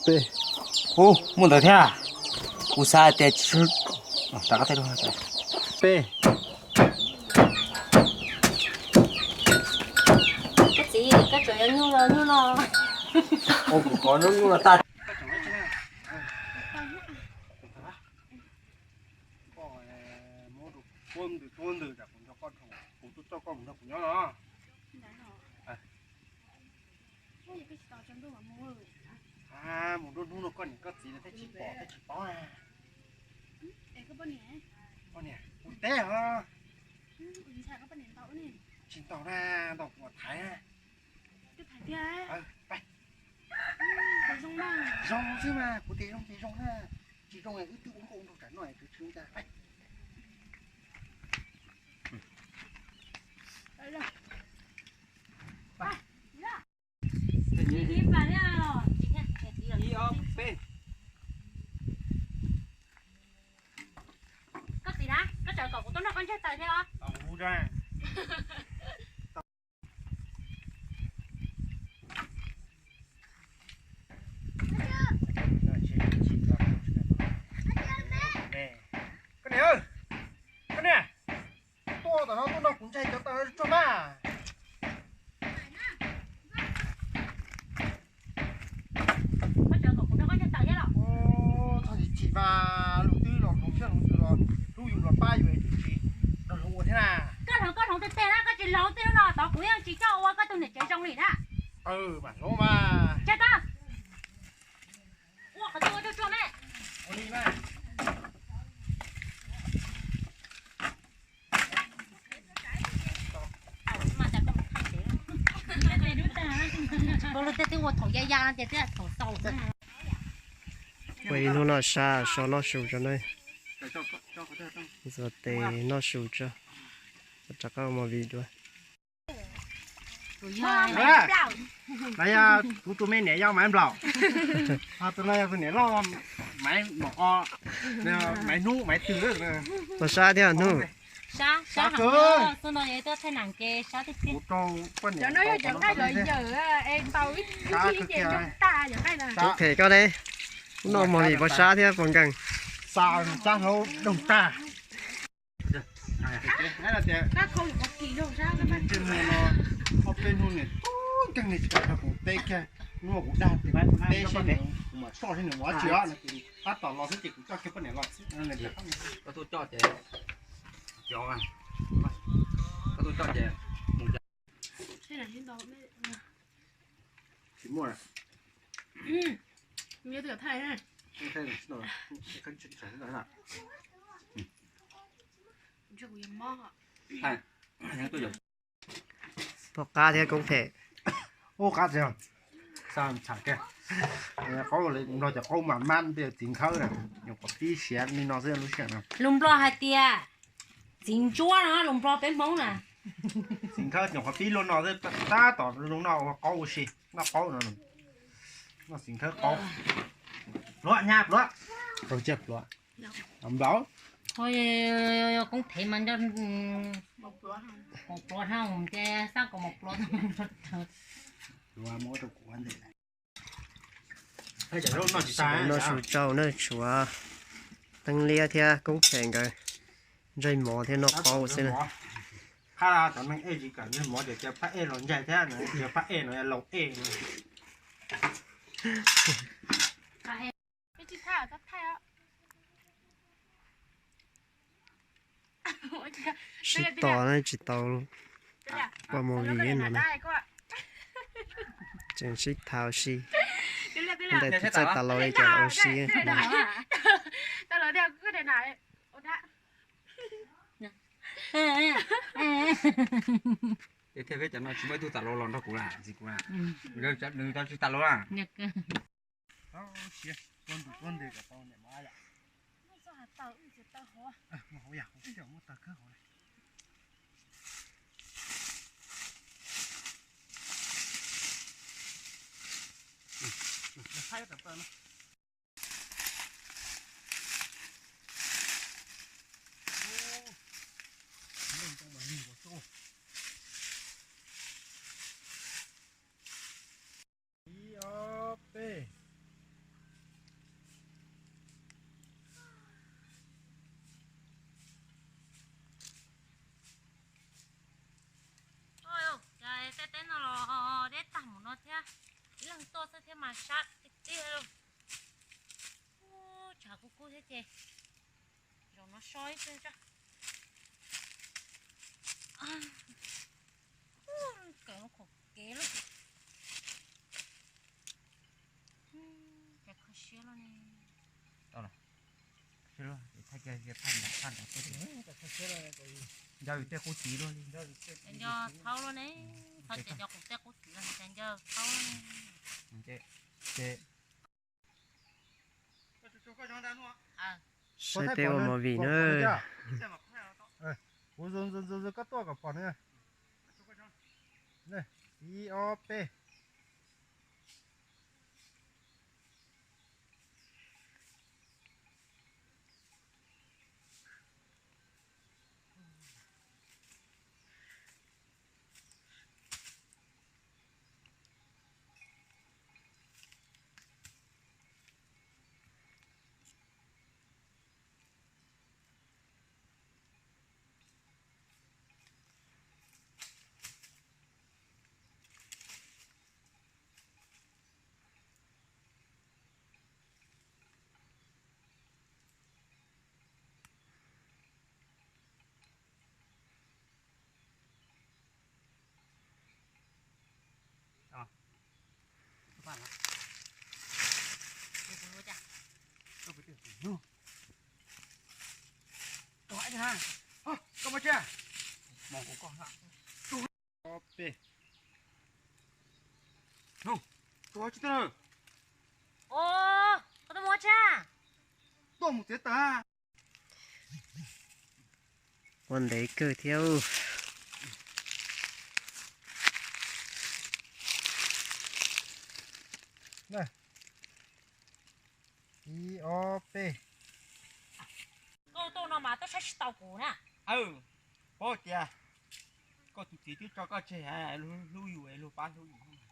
Peb. Ub, muaj ntawd thiab. Kuv xav tias rov qab tej. Peb. Koj txiv, koj tseem yuav nyuj los nyuj no. Ua kuv kov nyuj nyuj no tag. Koj muab rau puab ntws puab ntws tsam kuv nrog koj, kuv tuaj coj koj mus nrog kuv nyob no. Mus nruab hnub no koj niam koj txiv thiaj tsis pom thiaj tsis paub na. Poj niam, kuv teb os. Tsis ntaus na, ntaus kuv thaiv na. Zoo xwb mas, kuv tias zoo ces zoo na. Tsis zoo wb twb ua nkauj nraug tsam no kuv tsis zoo cas. Ib ob peb. Koj txiv na, koj tseem kom kuv tuaj nrog koj ntsej taws thiab os. Koj niam, koj niam, tuaj tom no tuaj nrog kuv ntsej cov taws tsuag mas. Txhob chim chim mas, luag twb los hloov siab hloov ntsws los hlub yus los pab yus es tsis los hloov ua thiab na. Koj hloov koj hloov tej teg na, koj tsis hloov tej lub no tod kuv yeej tsis coj ua koj tus niam tsev zoo li na. Mas hloov mas. Tseg koj. Ua qhov twg ua tsuag tsuag me. Ua li mas. Ua luag tej twb ua thaum ya ya no ces twb thaum xaus xwb. Ua ib hnub noj sab so noj su tso na. Txog tes noj su tso, rov qab ua movie dua. Lawv yog kuv tus me niam yau Maiv Nplaum, ho tus no yog tus niam loj Maiv Nplaum o, Maiv Hnub Maiv Twg. Tau sab thiab Hnub. Sab kawg. Kuv rau poj niam kuv phem koj ne, noj movie pov sab thiab pov nkeeg. Xa sab hlaub doog tag. Tej muag no ob peb hnub niam tub nkeeg li tsis kam rau kuv teb kiag, hnub kuv dag tias kuv teb seb nws, kuv mam soj seb nws ua tsi os no ces tab tom los xwb ces kuv coj kiag poj niam los xwb. Koj tuaj coj ces, koj tuaj coj ces mus. Tsis muaj. Pom qab thiab koob phem. Ub qab txiv, xa tsham kiag. Qaub no cov qaub mas mab tej txiv nkhawb na, nyuam qhuav pib siav li no xwb lub sij hawm no. Lus Nplog hais tias txiv ntsuab no, lus Nplog peb Hmoob na. Txiv nkhawb nyuam qhuav pib luaj no xwb, tab tom zoo noj ua qaub ua si, noj qaub no. Noj txiv nkhawb qaub. Pluav nyab pluav. Rau ciaj pluav. Nplaum. Koob phem mas nco, maum pluav hau ces xab kom maum pluav. Noj su tsau na, tshuav Teeb Liab thiab koob phem nkawd ntsej mov thiab noj qaub xwb na. Phab cov neeg ej tsis kam ntsej mov ces cia phab ej los ntseg thiab, cia phab ej no laus ej. Sib tom na tsis tau poj movie no na. Tseem sib tham ua si. Ntawm tus txawj tas laus li cas ua si. Thiab peb cov no tsis muaj ib tug tas laus los nrog kuv la, txiv kuv la. Nws tsis tas laus la. Tau siav, tua ntws tua ntws kom tau niam mov yom. Muaj txoj hav taws, muaj txoj hav taws hauv. Muaj hav yam hauv, muaj taws kawg hauv. Thaij tawm plaws no. Ib ob peb. Ib leeg tuaj xwb thiab mas sab tiag tiag li. Tshav kub kub thiab ces zaum no so ib pliag tso. Kawm lub qhov kev lub. Ces kho siab loj ne. Thaij kiag, thaij nrad, thaij nrad tej, nco yus tej qub txiv luaj li. Nco thaub luaj ne, thaub ces nco kuv tej qub txiv los ces nco thaub luaj ne. Ces saib peb ua movie na. Kuv zoo zoo koj tuaj kom pom na. Ib ob peb. Ua, koj tuaj mus ua tshaj. Tuaj mus txiav taws. Ua ntev kawg thiab. Ib ob peb. Koj tuaj no mas tuaj saib tsis tau kuv na. Paub tias koj tus txiv twb tso koj tseg, hlub yus es luag pab hlub yus.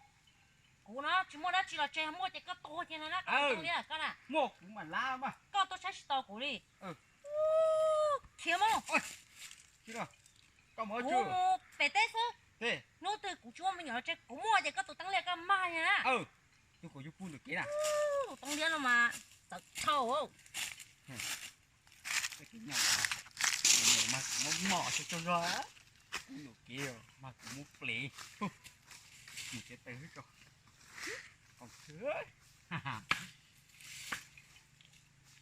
Kuv no tsis muaj dab tsi los tseg, muaj ces koj tuag kiag no na, koj na. Muaj kuv mam lab mas. Koj tuaj saib tsis tau kuv li. Khiav mus. Kuv mus pem teb xwb. Hnub twg kuv tsis muaj me nyuam los tseg, kuv muaj ces koj tus teeb liab koj mag na. Tus teeb liab no mas txawv dhau. Mas kuv muab mos tso zog, kuv yuam kev mas kuv muab plev mus txiav taws xwb tso.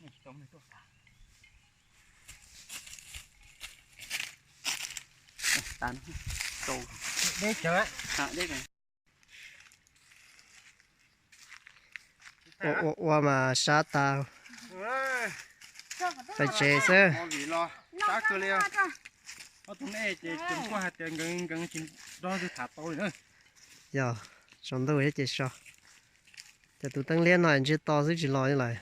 Deb tsawv. Ua ua ua mas sab tas, pais tsev xwb. Ob tug nej ces tseem kuj hais tias nkees nkees tsis nrog leej twg tham tau li na. Yog tsaus ntuj thiab ces so. Ces tus teeb liab no ntsiag to xwb tsis los li lawm.